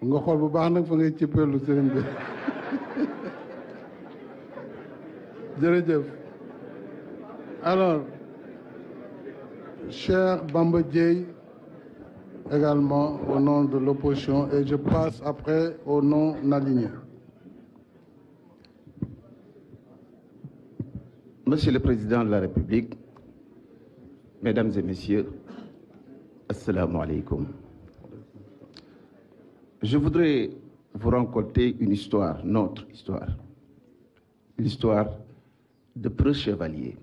nga xool bu baax nag fa ngay cëppeelu sëriñ bi jërëjëf. Alors cher Bamba Dièye également au nom de l'opposition, et je passe après au non aligné. Monsieur le Président de la République, Mesdames et Messieurs, Assalamu alaikum. Je voudrais vous raconter une histoire, notre histoire. L'histoire de preux chevaliers,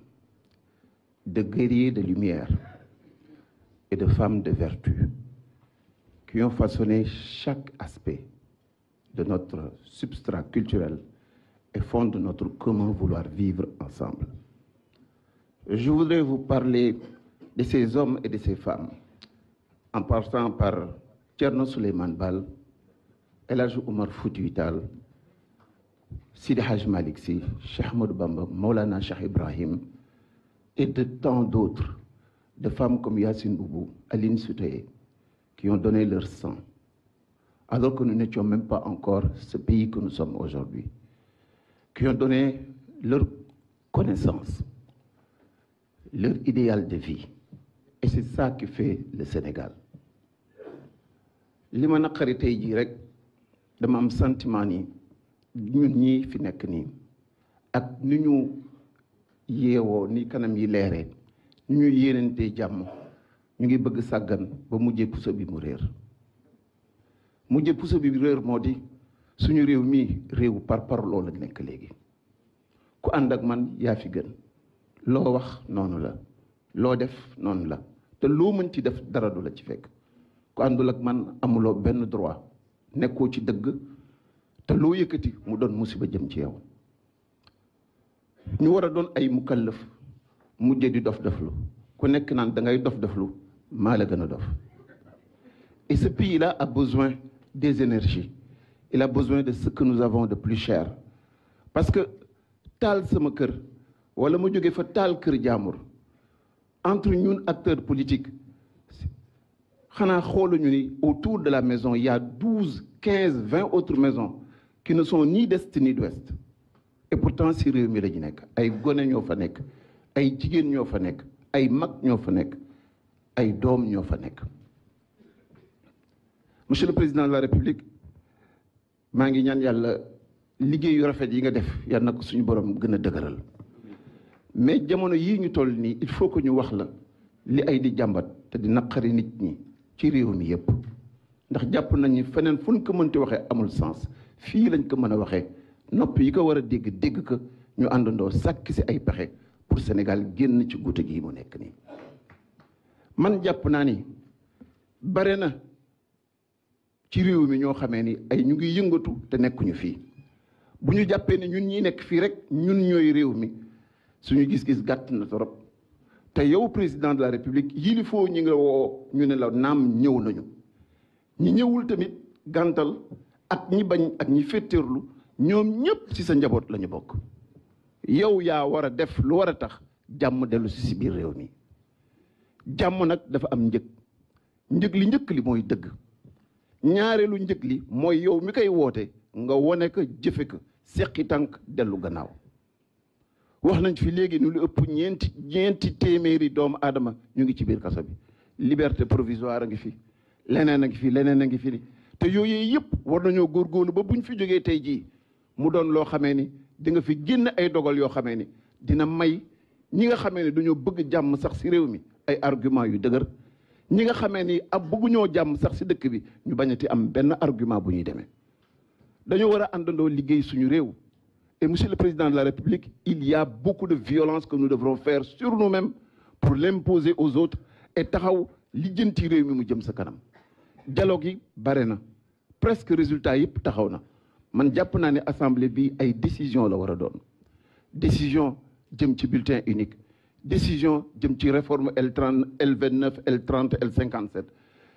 de guerriers de lumière et de femmes de vertu qui ont façonné chaque aspect de notre substrat culturel et fondent notre commun vouloir vivre ensemble. Je voudrais vous parler de ces hommes et de ces femmes, en partant par Thierno Souleymane Baal, El Hadji Oumar Foutiyou Tall, Sidi Hadj Malick Sy, Cheikh Ahmadou Bamba, Maulana Cheikh Ibrahim, et de tant d'autres, de femmes comme Yacine Boubou, Aline Sitoé, qui ont donné leur sang, alors que nous n'étions même pas encore ce pays que nous sommes aujourd'hui, qui ont donné leur connaissance, leur idéal de vie. Et c'est ça qui fait le Sénégal. li ma naqari tey jii rek dama am sentiment ni ñun ñii fi nekk nii ak ni ñu yeewoo ni kanam yi leeree ni ñu yéenantee jàmm ñu ngi bëgg sàggan ba mujjee puso bi mu réer. mujjee puso bi réer moo di suñu réew mii réewu parparloo la nekk léegi ku ànd ak man yaa fi gën loo wax noonu la loo def noonu la te loo mën ci def dara du la ci fekk ku àndul ak man amuloo benn droit nekkoo ci dëgg te loo yëkkati mu doon musiba jëm ci yow. ñu war a doon ay mukallaf mujjee di dof-doflu ku nekk naan da ngay dof-doflu maa la gën a dof. Et ce pays-là a besoin des énergies. Il a besoin de ce que nous avons de plus cher. Parce que taal sama kër wala ma jóge fa taal kër jaamur entre ñun acteurs politiques xanaa xooluñu ni autour de la maison il y a 12, 15, 20 autres maisons qui ne sont ni d'est ni d'ouest. Et pourtant si réew mi la ñu nekk ay gone ñoo fa nekk ay jigéen ñoo fa nekk ay mag ñoo fa nekk ay doom ñoo fa nekk. Monsieur le Président de la République maa ngi ñaan yàlla liggéey yu rafet yi nga def yal na ko suñu borom gën a dëgëral mais jamono yii ñu toll nii il faut que ñu wax la li ay di jàmbat te di naqari nit ñi ci réew mi yépp ndax jàpp nañu feneen fu ñu ko mënti waxee amul sens fii lañ ko mën a waxee nopp yi ko war a dégg dégg ko ñu àndandoo sàkk si ay pexe pour Sénégal génn ci guute gi mu nekk nii. man jàpp naa ni bare na ci réew mi ñoo xamee ni ay ñu ngi yëngatu te nekkuñu fii bu ñu jàppee ni ñun ñi nekk fii rek ñun ñooy réew mi suñu gis-gis gàtt na torop te yow président de la république yilifoo ñi nga woo ñu ne la naam ñëw nañu ñi ñëwul tamit gàntal ak ñi bañ ak ñi féttéerlu ñoom ñëpp ci sa njaboot la ñu bokk yow yaa war a def lu war a tax jàmm dellu si biir réew mi jàmm nag dafa am njëg li njëkk li mooy dëgg ñaareelu njëg li mooy yow mi koy woote nga wone ko jëfe ko seqi tànk dellu gannaaw wax nañ fi léegi nu lu ëpp ñeenti téeméeri doomu aadama ñu ngi ci biir kaso bi liberté provisoire a ngi fi leneen a ngi fi leneen a ngi fi te yooyu yëpp war nañoo góorgóorlu ba buñ fi jógee tey jii mu doon loo xamee ni di nga fi génn ay dogal yoo xamee ni dina may ñi nga xamee ni dañoo bëgg jàmm sax si réew mi ay argument yu dëgër ñi nga xamee ni ab bëgguñoo jàmm sax si dëkk bi ñu bañati am benn argument bu ñuy demee dañoo war a àndandoo liggéey suñu réew. Et Monsieur le Président de la République, il y a beaucoup de violence que nous devrons faire sur nous-mêmes pour l'imposer aux autres et taxaw lijjanti réew mi mu jëm sa kanam. Dialogue yi bare na presque résultat yëpp taxaw na man jàpp naa ne assemblée bi ay décision la war a doon décision jëm ci bulletin unique décision jëm ci réforme L30 L29 L30 L57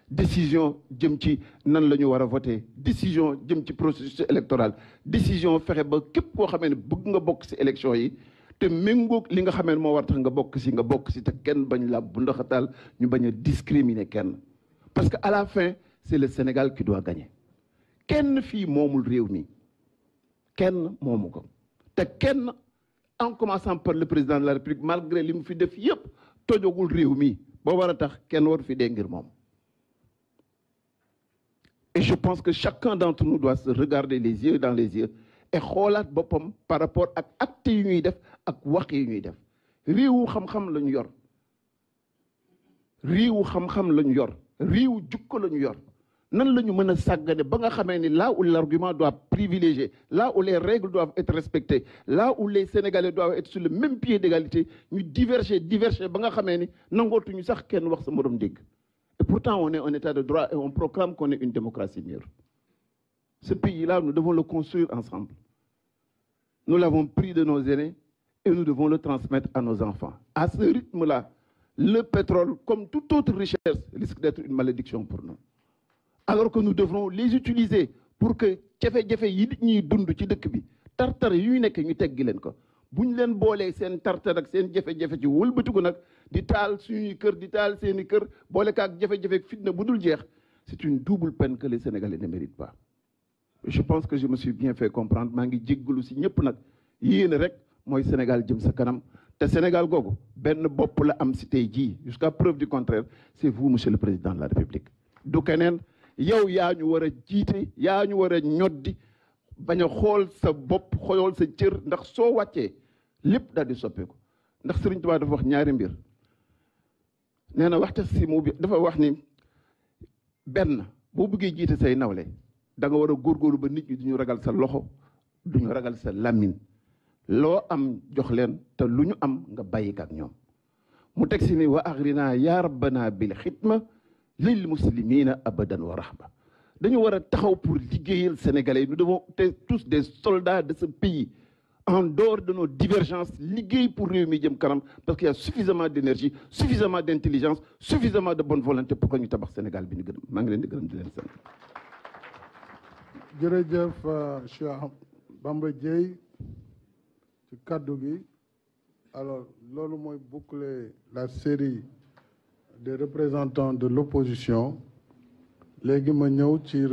décision jëm ci nan la ñu war a voter décision jëm ci processus électoral décision fexe ba képp koo xamee ne bëgg nga bokk ci élection yi te méngoog li nga xamee ne moo war tax nga bokk ci te kenn bañ la bu ndaxataal ñu bañ a discriminer kenn parce que à la fin c'est le Sénégal qui doit gagner kenn fii moomul réew mi kenn moomu ko te kenn en commençant par le président de la République malgré li mu fi def yépp tojogul réew mi ba war a tax kenn waru fi dee ngir moom. Et je pense que chacun d'entre nous doit se regarder les yeux dans les yeux et xoolaat boppam par rapport ak actes yu ñuy def ak wax yu ñuy def. réewu xam-xam la ñu yor réewu xam-xam la ñu yor réewu jukko la ñu yor nan la ñu mën a sàggane ba nga xamee ni là où l'argument doit privilégier, là où les règles doivent être respectées, là où les Sénégalais doivent être sur le même pied d'égalité ñu diverger ba nga xamee ni nangootuñu sax kenn wax sa morom dégg. Et pourtant on est en état de droit et on proclame qu'on est une démocratie mûre. Ce pays-là, nous devons le construire ensemble. Nous l'avons pris de nos aînés et nous devons le transmettre à nos enfants. À ce rythme-là, le pétrole, comme toute autre richesse, risque d'être une malédiction pour nous. Alors que nous devrons les utiliser pour que jafe-jafe yi nit ñi dund ci dëkk bi tartar yu nekk ñu teggi leen ko bu ñu leen boolee seen tartar ak seen jafe-jafe ci wëlbatiku nag di taal suñuy kër di taal seeni kër boole ka ak jafe-jafe fitna bu dul jeex c'est une double peine que les Sénégalais ne méritent pas. Je pense que je me suis bien fait comprendre maa ngi jéggalu si ñëpp nag yéene rek mooy Sénégal jëm sa kanam te Sénégal googu benn bopp la am si tey jii jusqu'à preuve du contraire c'est vous monsieur le président de la République. du keneen yow yaa ñu war a jiite yaa ñu war a ñoddi bañ a xool sa bopp xool sa cër ndax soo wàccee lépp daal di soppeeku ndax Sëriñ Tuubaa dafa wax ñaari mbir nee na waxta si mu bi dafa wax ni benn boo bëggee jiite say nawle da nga war a góorgóorlu ba nit ñi duñu ragal sa loxo duñu ragal sa làmmiñ loo am jox leen te lu ñu am nga bàyyi ak ñoom mu teg si ni wa agrina ya rabbana bil xidma lil muslimina abadan wa rahba dañu war a taxaw pour liggéeyal sénégalais nous devons être tous des soldats de ce pays en dehors de nos divergences liggéey pour réew mi jëm kanam parce qu'il y a suffisamment d'énergie suffisamment d'intelligence suffisamment de bonne volonté pour que ñu tabax Sénégal bi ñu gërëm maa ngi leen di gërëm di leen sant. jërëjëf Cheikh Bamba Dièye ci kaddu gi alors loolu mooy boucler la série des représentants de l'opposition léegi ma ñëw ci